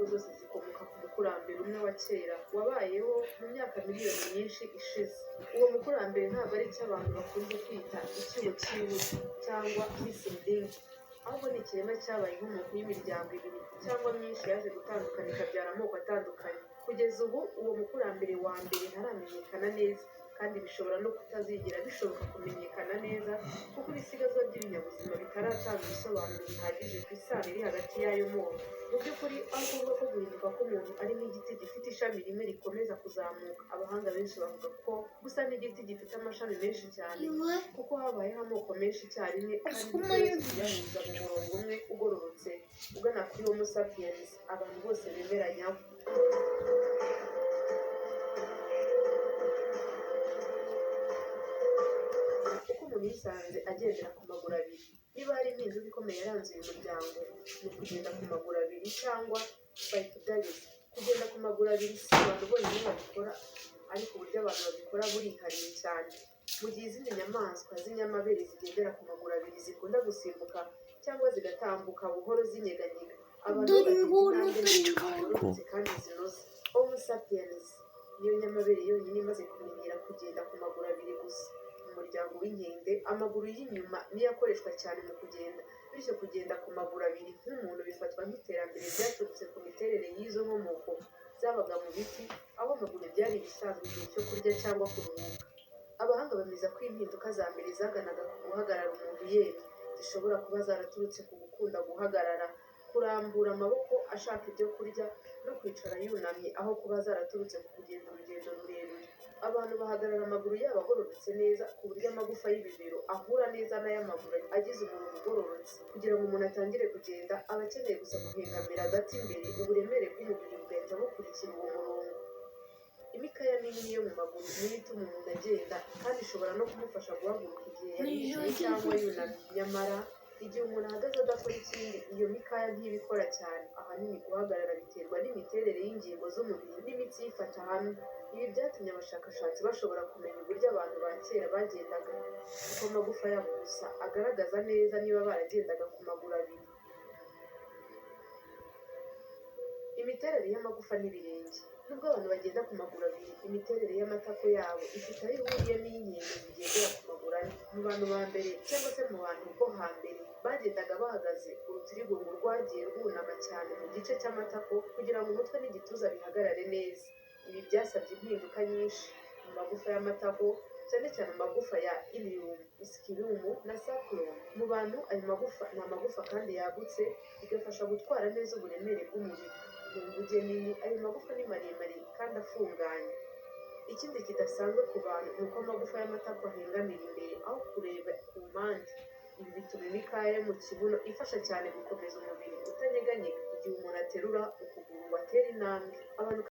ahubwo zose zikomoka ku mukurambere umwe wa kera wabayeho mu myaka miliyoni nyinshi ishize. Uwo mukurambere ntabwo ari icyo abantu bakunze kwita icyuho cy'ibura cyangwa missing link, ahubwo ni ikiremwa cyabaye inkomoko y'imiryango ibiri cyangwa myinshi yaje gutandukana ikabyara amoko atandukanye. Kugeza ubu, uwo mukurambere wa mbere ntaramenyekana neza, kandi bishobora no kutazigera bishoboka kumenyekana neza, kuko ibisigazwa by'ibinyabuzima bitaratanga ibisobanuro bihagije ku isano iri hagati y'ayo moko. Mu by'ukuri, aho kuvuga ko guhinduka k'umuntu ari nk'igiti gifite ishami rimwe rikomeza kuzamuka, abahanga benshi bavuga ko gusa n'igiti gifite amashami menshi cyane, kuko habayeho amoko menshi icyarimwe kandi byose biyahuza mu murongo umwe ugororotse ugana kuri Homo sapiens abantu bose bemeranyaho. Uko umuntu yisanze agendera ku maguru abiri. Niba hari impinduka ikomeye yaranze uyu muryango, ni ukugenda ku maguru abiri cyangwa bipedalism. Kugenda ku maguru abiri si abantu bonyine babikora, ariko uburyo abantu babikora burihariye cyane. Mu gihe izindi nyamaswa z'inyamabere zigendera ku maguru abiri zikunda gusimbuka cyangwa zigatambuka buhoro zinyeganyega, abantu bo Dore batera inguni, intambwe dore nini, inguni. zigororotse kandi zinoze. Homo sapiens niyo nyamabere yonyine imaze kumenyera kugenda ku maguru abiri gusa. Mu muryango w'inkende, amaguru y'inyuma niyo akoreshwa cyane mu kugenda, bityo kugenda ku maguru abiri nk'umuntu bifatwa nk'iterambere ryaturutse ku miterere y'izo nkomoko zabaga mu biti, aho amaguru byari ibisanzwe igihe cyo kurya cyangwa kuruhuka. Abahanga bemeza ko impinduka za mbere zaganaga ku guhagarara umuntu yemye zishobora kuba zaraturutse ku gukunda guhagarara, kurambura amaboko ashaka ibyo kurya no kwicara yunamye, aho kuba zaraturutse ku kugenda urugendo rurerure. Abantu bahagarara amaguru yabo agororotse neza, ku buryo amagufa y'ibibero ahura neza n'ay'amaguru agize umurongo ugororotse. Kugira ngo umuntu atangire kugenda, aba akeneye gusa guhengamira hagati imbere, uburemere bw'umubiri bugahita bukurikira uwo murongo. Imikaya minini yo mu maguru niyo ituma umuntu agenda, kandi ishobora no kumufasha guhaguruka igihe yari yicaye cyangwa yunamye. Nyamara igihe umuntu ahagaze adakora ikindi, iyo mikaya ntiba ikora cyane. Ahanini guhagarara biterwa n'imiterere y'ingingo z'umubiri n'imitsi iyifata hamwe. Ibi byatumye abashakashatsi bashobora kumenya uburyo abantu ba kera bagendaga, kuko amagufa yabo gusa agaragaza neza niba baragendaga ku maguru abiri. Imiterere y'amagufa n'ibirenge. Nubwo abantu bagenda ku maguru abiri, imiterere y'amatako yabo ifite aho ihuriye n'iy'inkende zigendera ku maguru ane. Mu bantu ba mbere cyangwa se mu bantu bo hambere bagendaga bahagaze, urutirigongo rwagiye rwunama cyane mu gice cy'amatako kugira ngo umutwe n'igituza bihagarare neza. Ibi byasabye impinduka nyinshi mu magufa y'amatako, cyane cyane amagufa ya ilium, ischium na sacrum. Mu bantu, ayo magufa ni amagufa kandi yagutse, bigafasha gutwara neza uburemere bw'umubiri. Mu nguge nini, ayo magufa ni maremare kandi afunganye. Ikindi kidasanzwe ku bantu ni uko amagufa y'amatako ahengamira imbere aho kureba ku mpande. Ibi bituma imikaya yo mu kibuno ifasha cyane gukomeza umubiri utanyeganyega igihe umuntu aterura ukuguru ngo atere intambwe. Abantu